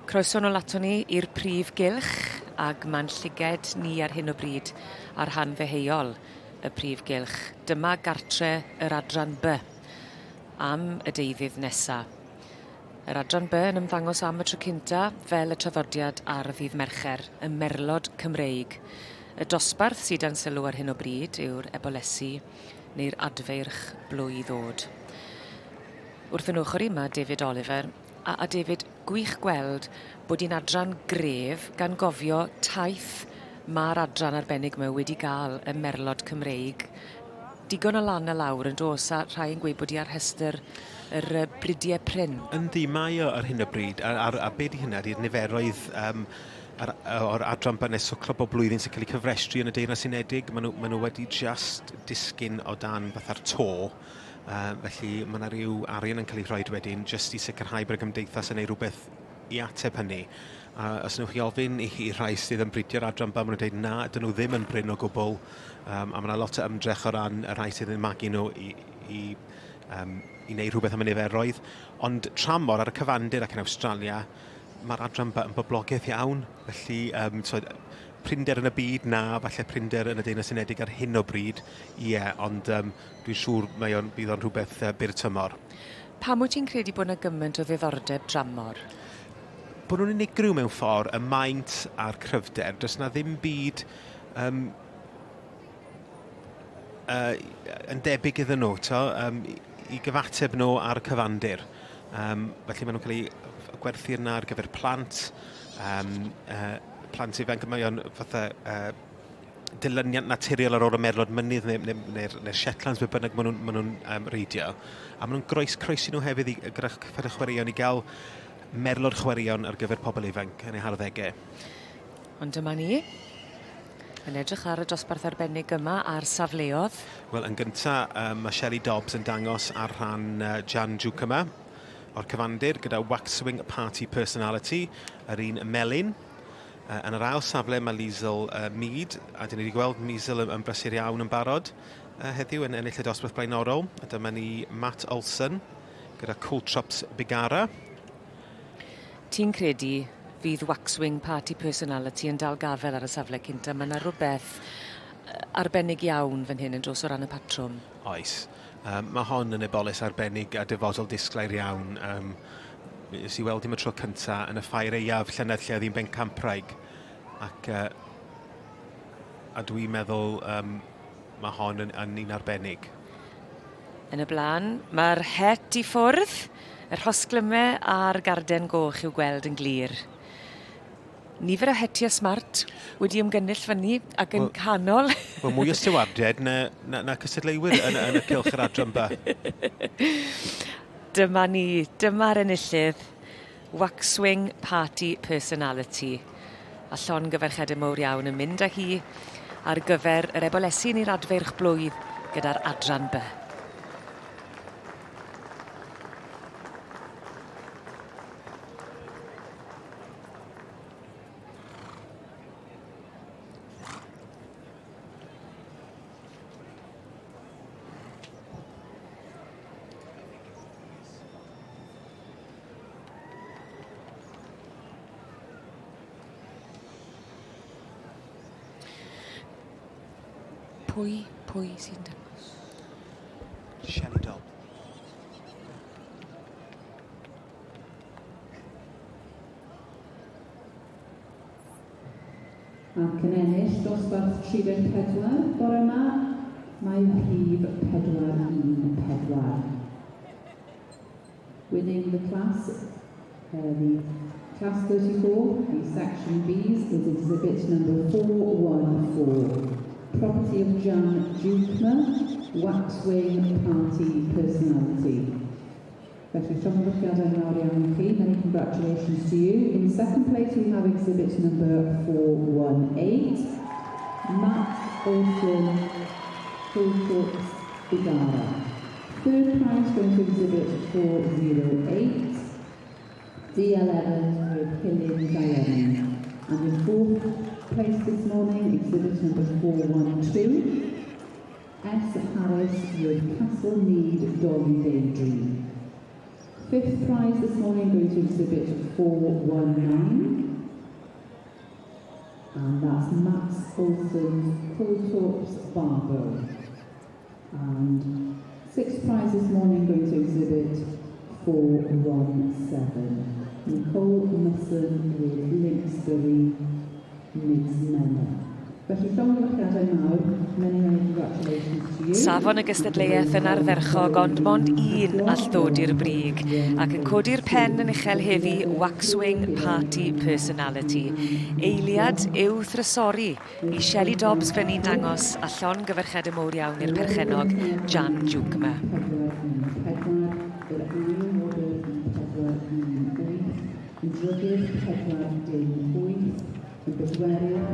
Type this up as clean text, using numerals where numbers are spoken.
Croeso nôl aton ni i'r prif gylch ag ma'n llyged ni ar hyn o bryd ar rhan ddeheuol y prif gylch. Dyma gartre yr adran By am y deuddydd nesa. Yr adran By yn ymddangos am y tro cynta fel y traddodiad ar ddydd Mercher, y Merlod Cymreig. Y dosbarth sydd dan sylw ar hyn o bryd yw'r ebolesi neu'r adfeirch blwydd o'd. Wrth yn ochr i mae David Oliver, a, a David, gwych gweld bod hi'n adran gref gan gofio taith ma'r adran arbennig 'ma wedi ga'l y Merlod Cymreig. Digon o lan a lawr yn do's a rhai yn gweud bod hi ar rhestr yr yy bridie prin. Yndi, mae o ar hyn o bryd, a a a be' 'di hynna ydi'r niferoedd yym yr o'r adran bynnes swclo bob blwyddyn sy'n cael eu cyfrestru yn y Deyrnas Unedig, maen nhw, maen nhw wedi just disgyn o dan fatha'r to. Uh, felly mae yna rhyw arian yn cael ei rhoi wedyn jyst i sicrhau bod y gymdeithas yn ei rhywbeth i ateb hynny. A os wnewch chi ofyn i, i rhai sydd yn bridio'r adran ba, maen nhw'n dweud na, dyn nhw ddim yn brin o gwbl. Um, a mae yna lot o ymdrech o ran y rhai sydd yn magu nhw i, i, um, i wneud rhywbeth am y niferoedd. Ond tramor ar y cyfandir ac yn Awstralia, mae'r adran ba yn boblogaidd iawn. Felly, um, so, prinder yn y byd, na, falle prinder yn y Deyrnas Unedig ar hyn o bryd, ie, yeah, ond um, dwi'n siŵr mae o'n, bydd o'n rhywbeth uh, byr tymor. Pam wyt ti'n credu bod yna gymaint o ddiddordeb dramor? Bod nhw'n unigryw mewn ffordd, y maint a'r cryfder. Does na ddim byd um, uh, yn debyg iddyn nhw, to, um, i gyfateb nhw ar y cyfandir. Um, felly maen nhw'n cael eu gwerthu yna ar gyfer plant, um, uh, plant ifanc, mae o'n fatha uh, dilyniant naturiol ar ôl y merlod mynydd neu, neu, neu, neu Shetlands, be bynnag maen nhw'n ma nhw um, reidio. A maen nhw'n groes croesi nhw hefyd i, gyda chyfer y chwaraeon i gael merlod chwaraeon ar gyfer pobl ifanc yn eu harddegau. Ond dyma ni, yn edrych ar y dosbarth arbennig yma a'r safleodd. Wel, yn gynta, um, mae Shelley Dobbs yn dangos ar rhan uh, Jan Jukema o'r cyfandir gyda Waxwing Party Personality, yr un melyn. Uh, yn yr ail safle mae Liesl uh, Mead, a dyn ni wedi gweld Liesl yn, yn brysur iawn yn barod uh, heddiw yn ennill y dosbarth blaenorol. A dyma ni Matt Olson gyda Cooltrops Bigara. Ti'n credu fydd Waxwing Party Personality yn dal gafel ar y safle cynta? Ma' 'na rwbeth yy arbennig iawn fan hyn yn do's o ran y patrwm. Oes. Yym ma' hon yn eboles arbennig a dyfodol disglair iawn. Yym nes i weld hi am y tro cynta yn y ffair aeaf llynedd lle oedd hi'n bencampwraig ac yy a dwi'n meddwl yym ma' hon yn yn un arbennig. Yn y bla'n, mae'r het i ffwrdd, y rhosglyme a'r garden goch i'w gweld yn glir. Nifer o hetiau smart wedi ymgynnull fyny ac yn well, canol. Wel, mwy o stiwardiaid na, na, na cystadleuwyr yn, yn y cylch yr adran ba. Dyma ni, dyma'r enillydd. Waxwing Party Personality. A llongyfarchiadau mowr iawn yn mynd â hi ar gyfer yr ebolesyn i'r adfeirch blwydd gyda'r adran B. Pwy, pwy sy'n dangos? Shelley Dodd. Ac yn ennill dosbarth 34 bore 'ma, mae rhif 414. Winning the class, uh, the class 34, the section Bs, is exhibit number 414. Property of Jan Jukema, Waxwing Party Personality. Felly, llongyfarchiadau mawr iawn i chi. Many congratulations to you. In second place, we have exhibit number 418, Matt Olson, Fulltalks Bigara. Third prize going to exhibit 408, DL Evans with Hilin Diane. And in fourth place this morning, exhibit number 412, S Harris with Castle Mead Dolly Daydream. Fifth prize this morning going to exhibit 419. And that's Max Olsen's Coulthorpe's Barbo. And sixth prize this morning going to exhibit 417. Nicole Musson with Linksbury Mids Manor. Felly llongyfarchiadau mawr, many, many congratulations to you. Safon y gystadleuaeth yn ardderchog, ond mond un all ddod i'r brig, ac yn codi'r pen yn uchel heddi Waxwing Party Personality. Eiliad yw thrysori i Shelley Dobbs fe ni'n dangos a llongyfarchiadau mowr iawn i'r perchennog Jan Jukema. 4, 1, 4, yr ail wobr yn 4, 1, 8, yn drydydd 4, dim 8, yn bedwerydd.